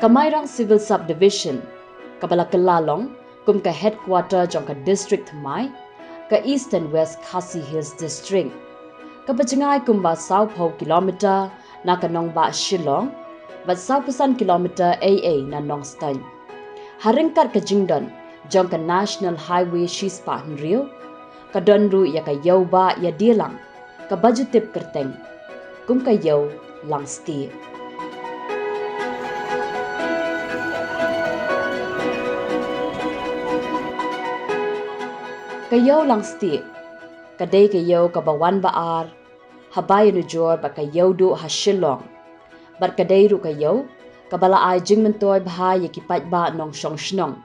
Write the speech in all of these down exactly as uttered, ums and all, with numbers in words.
Ka Mairang Civil Subdivision, kaba la kylla long kum ka headquarter jong ka district thymmai, ka Eastern West Khasi Hills District, kaba jngai kumba sawphew kilometer na ka nongbah Shillong, bad sawphew san kilometer ei ei na Nongstoiñ. Ha ryngkat ka jingdon jong ka National Highway shispah hynriew, ka don ruh ïa ka ïew bah ïa die lang, kaba ju tip kyrteng kum ka Ïew Langstieh. Ka Ïew Langstieh ka dei ka ïew kaba wan ba ar ha ba ïanujor bad ka Ïewduh ha Shillong. Bad ka dei ruh ka ïew kaba la ai jingmyntoi bha ïa ki paidbah nongshong shnong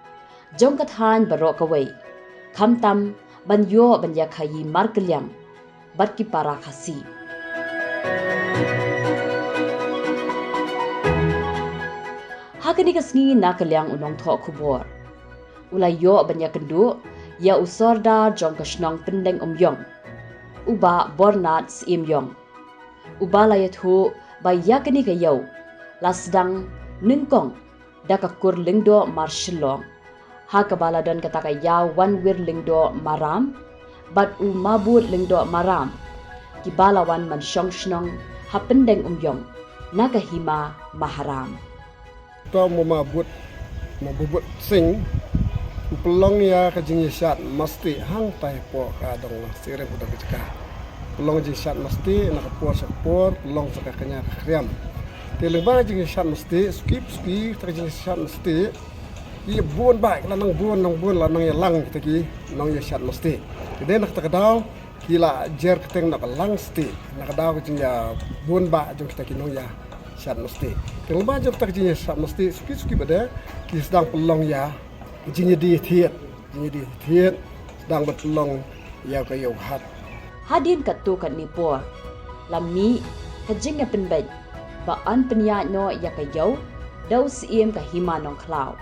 jong ka thaiñ baroh kawei, khamtam ban ïoh ban ïakhaïi markylliang bad ki para Khasi. Ha kane ka sngi na ka liang u nongthoh khubor u la ïoh ban ïakynduh ïa u Sordar jong ka shnong Pyndengumiong, u Bah Bornard Syiemiong, uba la ïathuh ba ïa kane ka ïew la sdang nyngkong da ka Kur Lyngdoh Mar Shillong, ha kaba la don kata ka Ïaw Wanwir Lyngdoh Maram bad u Mabud Lyngdoh Maram, kiba la wan ban shong shnong ha Pyndengumiong na ka Hima Maharam. To mo Mabud, mo Mabud Singh, u pynlong ïa ka jingïashad masti hangtai hapoh ka dong Langstieh, rim u dong ka jaka. Pynlong jingshad masti na ka por sha ka por, pynlong sa ka kñia ka khriam. Te lyngba jingshad masti, suki suki ta jingshad masti, ïa bun ba la nang bun, nang bun, la nang ïalang kita ki nongïashad masti. Te dei na kata ka daw ki la jer kyrteng na ka Langstieh, na ka daw ka jingïabun ba jong kita ki nongïashad masti. Te lyngba jong kita ki jingïashad masti, suki suki ba dei ki sdang pynlong ïa jingïadie thied, jingïadie thied, sdang ban pynlong ïa ka ïew hat. Hadien katto katne por la mih ka jingïapynbeit ba yn pynïaid noh ïa ka ïew da u Syiem ka Hima Nongkhlaw,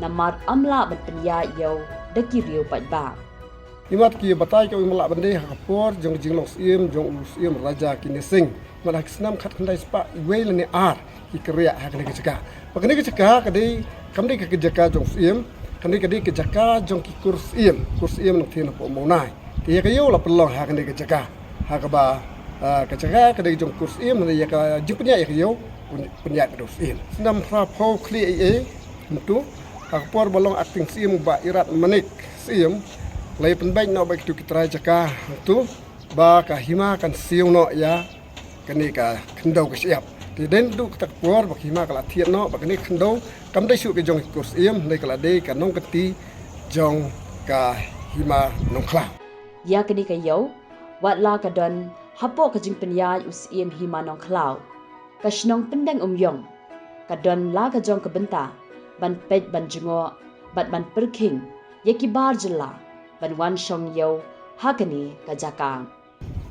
namar ym lah ban pynïaid ïew da ki riew paidbah. Imat ki batai ka u ym lah ban dei ha ka por jong ka jinglong syiem jong u Syiem Raja Kine Singh. Imat ha ki snem khatkhyndai spah wei lane ar ki kyrriah ha kane ka jaka. Ba kane ka jaka ka dei, kam dei ka jaka jong syiem, kane ka dei ka jaka jong ki kur syiem, kur syiem nongthied hapoh Mawnai. Te ïa ka ïew la pynlong ha kane ka jaka, ha kaba, ah, ka jaka ka dei jong kur syiem, hynrei ïa ka jingpynïaid ïa ka ïew pyn-, pynïaid ka dei u syiem. Snem phra phew khlieh ei ei, kumto, ha ka por ba long acting syiem u Bah Irat Manik Syiem, la ïapynbeit noh bad kito ki trai jaka hangto ba ka hima kan siew noh ïa kane ka khyndew ka shyiap. Te dei naduh kata ka por ba ka hima ka la thied noh, ba kane ka khyndew kam dei shuh ka jong ki kur syiem, hynrei ka la dei ka nongkynti jong ka Hima Nongkhlaw. Ïa kane ka ïew, wat la ka don hapoh ka jingpynïaid u Syiem Hima Nongkhlaw, ka shnong Pyndengumiong ka don la ka jong ka bynta ban peit ban jngoh bad ban pyrkhing ïa ki bar jylla ban wan shong ïew ha kane ka jaka.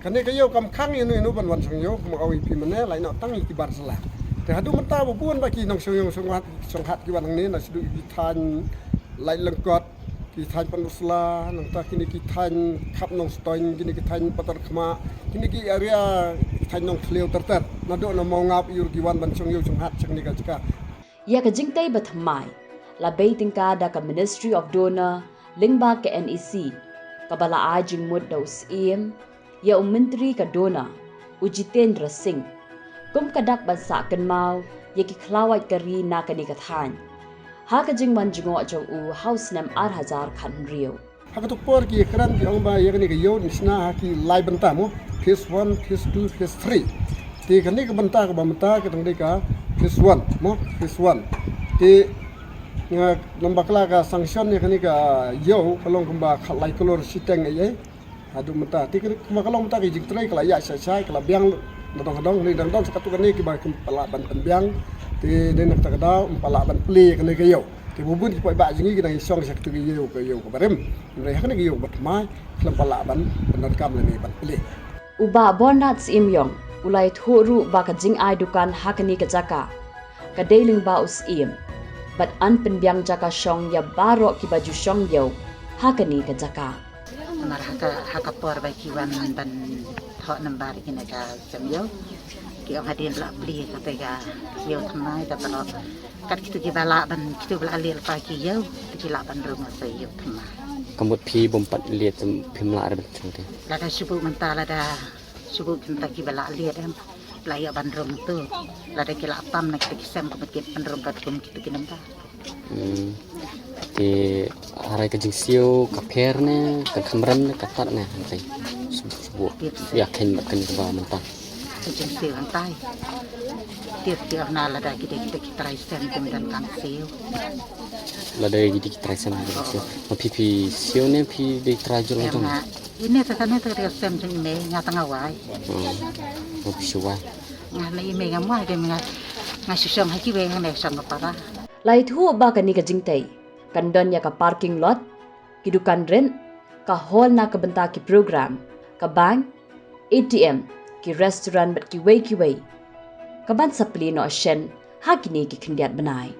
Kane ka ïew kam khang ïano ïano ban wan shong ïew, kumba ong ïa phi mynne, la ïeh noh tang ïa ki bar jylla. Te haduh mynta ba bun ba ki nongshong ïew shong hat, shong hat ki wan hangne na shaduh ki thaiñ Laitlangkot, ki thaiñ Pynursla, nangta kine ki thaiñ Khap Nongstoiñ, kine ki thaiñ Patarkhmah, kine ki area, ki thaiñ Nongthliew ter ter. Naduh na Mawngap ïa ruh ki wan ban shong ïew shong hat sha kane ka jaka. Ïa ka jingtei ba thymmai la bei tyngka da ka Ministry of DoNER lyngba ka N E C, kaba la ai jingmut da u Syiem ïa u Myntri ka DoNER, u Jitendra Singh, kum ka dak ban sah kynmaw ïa ki khlawait ka ri na kane ka thaiñ, ha ka jingwan jngoh jong u ha u snem ar hajar khathynriew. Ha kato ka por ki ïakren ki ong ba ïa kane ka ïew ngi shna ha ki lai bynta mo, phase one, phase two, phase three. Te kane ka bynta kaba mynta ka dang dei ka phase one mo, phase one. Te, eh, lem bakla ka sanction ïa kane ka ïew ka long kumba khatlai klur shiteng ei ei. Haduh mynta te kane kumba ka long mynta ka jingtrei ka la ïaid shai shai, ka la biang na dong ha dong, hynrei dang don sa katto katne kiba ym pat lah ban pynbiang. Te dei na kata ka daw ym pat lah ban plie kane ka ïew. Te ba bun ki paidbah jong ngi ki dang ïashong sha katu ka ïew, ka ïew kaba rim. Hynrei ha kane ka ïew kaba thymmai khlem pat lah ban pyndonkam lane ban plie. U Bah Bernard Syiemiong u la ïathuh ruh ba ka jingai dukan ha kane ka jaka ka dei lyngba u Syiem bad yn pynbiang jaka shong ïa baroh kiba ju shong ïew ha kane ka jaka. Namar ha ka, ha ka por ba ki wan ban thoh nambar kine ka jong ïew, Ïa hadien la plie kata ka ïew thymmai ka tyrok. Kat kitu kiba lah ban kitu ba la liat lypa ki ïew, kitu ki lah ban rung sa ïew thymmai. Ka mut phi bym pat liat phim lah re ban rung te. Lada shu buh mynta lada shu buh mynta kiba la liat em. La ïa ban rung tu. Lada ki la tam na kita ki sem ka mut ki ban rung katkum kitu ki namta. Hmm. Te hynrei ka jingsiew ka pher ne, ka khamrem ne, ka tad ne, hynrei. Shu, shu buh. Ïa khein bad kane kaba mynta. Ka jingsiew hangtai. Tiap tiap na lada ki dei ki dei ki trai sem kum dan kan siew. Lada ki dei ki trai sem kum dan siew. Ma phi phi siew ne phi dei trai jul jong. Ine ta kane ta dei sem jong ine nga tang awai. Hmm. Ma phi siew wai. Nga na ime nga mo ke nga nga shu shong ha kiwei nga ne shong ka para. Lai thuh ba kane ka jingtei kan don ïa ka parking lot, ki dukan rent, ka hall na ka bynta ki program, ka bank, A T M, ki restaurant bad kiwei kiwei. Ka ban sa plie noh shen ha kine ki khyndiat bnai.